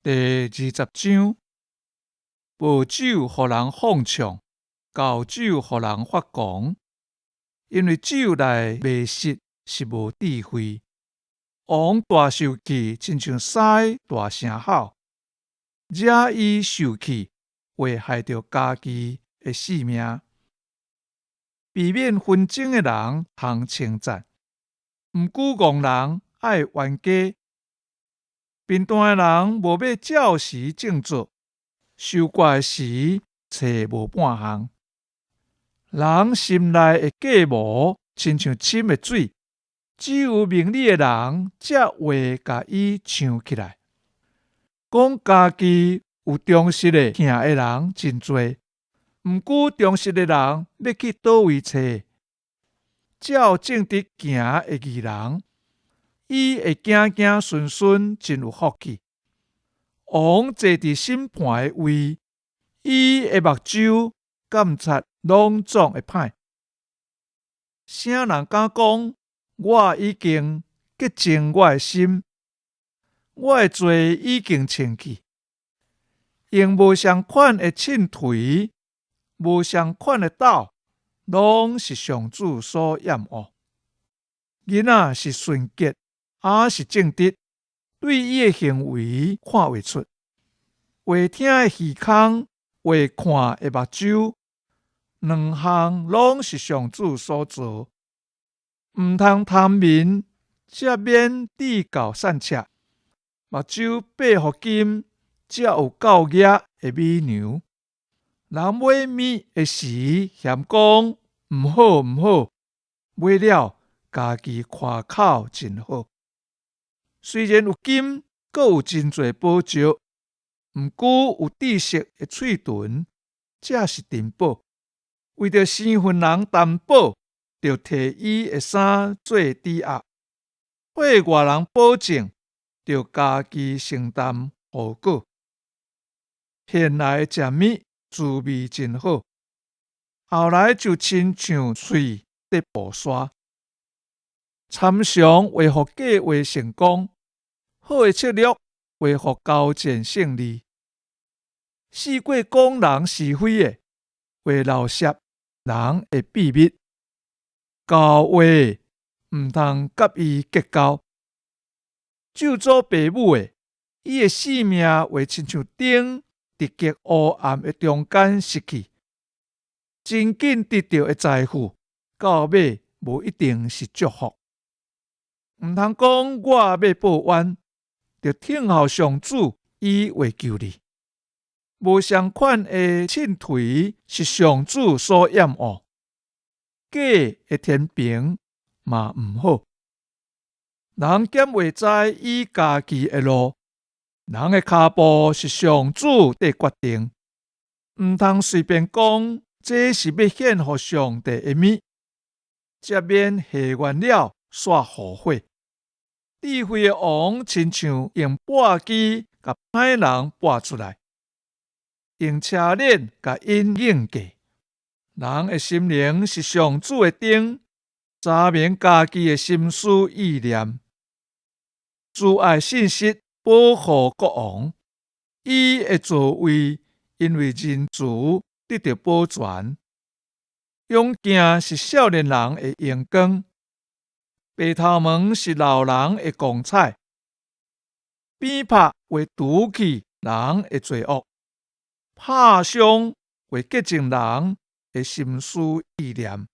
第20章，無酒予人放暢，厚酒予人發狂。因為酒內迷失是無智慧。王大受氣，親像獅大聲吼；惹伊受氣，會害著家己的性命。避免紛爭的人通稱讚，毋過戇人愛冤家。貧惰的人無欲照時種作，收割時揣無半項。人心內的計謀，親像深的水，只有明理的人才會共伊搶起來。講家己有忠實的疼的人真濟，毋過忠實的人欲去佗位揣？照正直行的義人，伊的子子孫孫真有福氣。王坐佇審判的位，伊的目睭監察攏總的歹。啥人敢講我已經潔淨我的心，我的罪已經清去？用無相款的秤槌，無相款的斗，攏是上主所厭惡。囡仔是純潔，抑是正直，對伊的行為看會出。話聽的耳孔，話看的目睭，兩項攏是上主所造。毋通貪眠，才免智厚散赤。目睭擘予金，才有夠額的米糧。人買物的時，嫌講毋好毋好，尾了家己誇口真好。雖然有金，閣有真濟寶石，毋過有知識的喙唇，才是珍寶。為著生份人擔保，著提伊的衫做抵押；替外人保證，著家己承擔後果。現來食物滋味真好，後來就親像喙佇薄沙。參詳會予計劃成功，好的策略會予交戰勝利。四過講人是非的，會漏泄人的秘密。厚話毋通佮伊結交。咒詛爸母的，伊的性命會親像燈佇極烏暗的中間熄去。真緊得著的財富，到尾無一定是祝福。毋通講我欲報冤，著等候上主，伊會救你。無相款的秤槌是上主所厭惡，假的天平嘛毋好。人減會知伊家己的路，人的跤步是上主佇決定。毋通隨便講，這是欲獻予上帝的物，才免下完了煞後悔。智慧的王親像用跋機共歹人跋出來，用車鏈共𪜶擰過。人的心靈是上主的燈，查明家己的心思意念。慈愛信實保護國王，伊的座位因為仁慈得著保全。勇健是少年人的榮光，白頭毛是老人的光彩。鞭拍會除去人的罪惡，拍傷會潔淨人的心思意念。